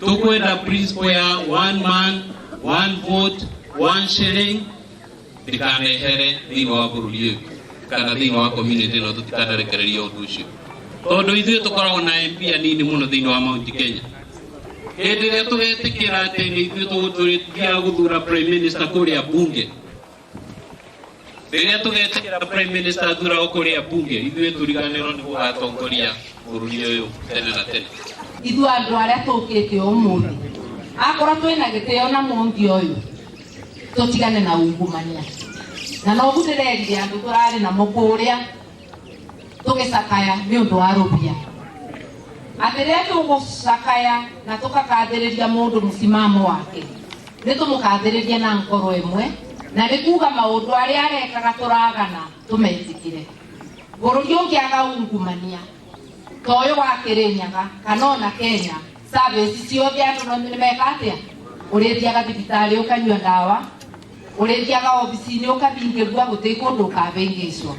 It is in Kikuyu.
Tukwenda principle ya one man, one vote, one shilling ndikanehere thĩinĩ wa bũrũri ũyũ kana thĩinĩ wa community ĩno. Tũtikanarekereria ũndũ ũcio tondũ ithuĩ tũkoragwo na MP anini mũno thĩinĩ wa Mount Kenya. Hĩndĩ ĩrĩa tũgetĩkĩra atĩ nĩ ithuĩ tũgũthiaga gũthura prime minister kũrĩa bunge, rĩrĩa tũgetĩkĩra prime minister athuragwo kũrĩa bunge, ithuĩ tũriganĩrwo nĩ gũgatongoria bũrũri ũyũ tene na tene. Ithuĩ andũ arĩa tũkĩte ũmũthĩ, akorwo twĩna gĩtĩo na mũngi ũyũ, tũtigane na ungumania. Na noguo ndĩrerire andũ tũrarĩ namo kũrĩa tũgĩcakaya nĩ ũndũ wa rũbia, atĩ rĩrĩa tũgũcakaya na tũkakathĩrĩria mũndũ mũsimamo wake, nĩ tũmũkathĩrĩrie na ngoro ĩmwe, na nĩ kuga maũndũ arĩa arekaga tũragana tũmetĩkĩre. Bũrũri ũngĩaga ungumania ta ũyũ wa Kĩrĩnyaga kana ona Kenya, service ciothe andũ no nĩ meka atĩa? Ũrĩthiaga thibitarĩ ũkanyua ndawa, ũrĩthiaga obici-inĩ ũkabingĩrua, gũtĩ kũndũ ũkabĩngĩcwo.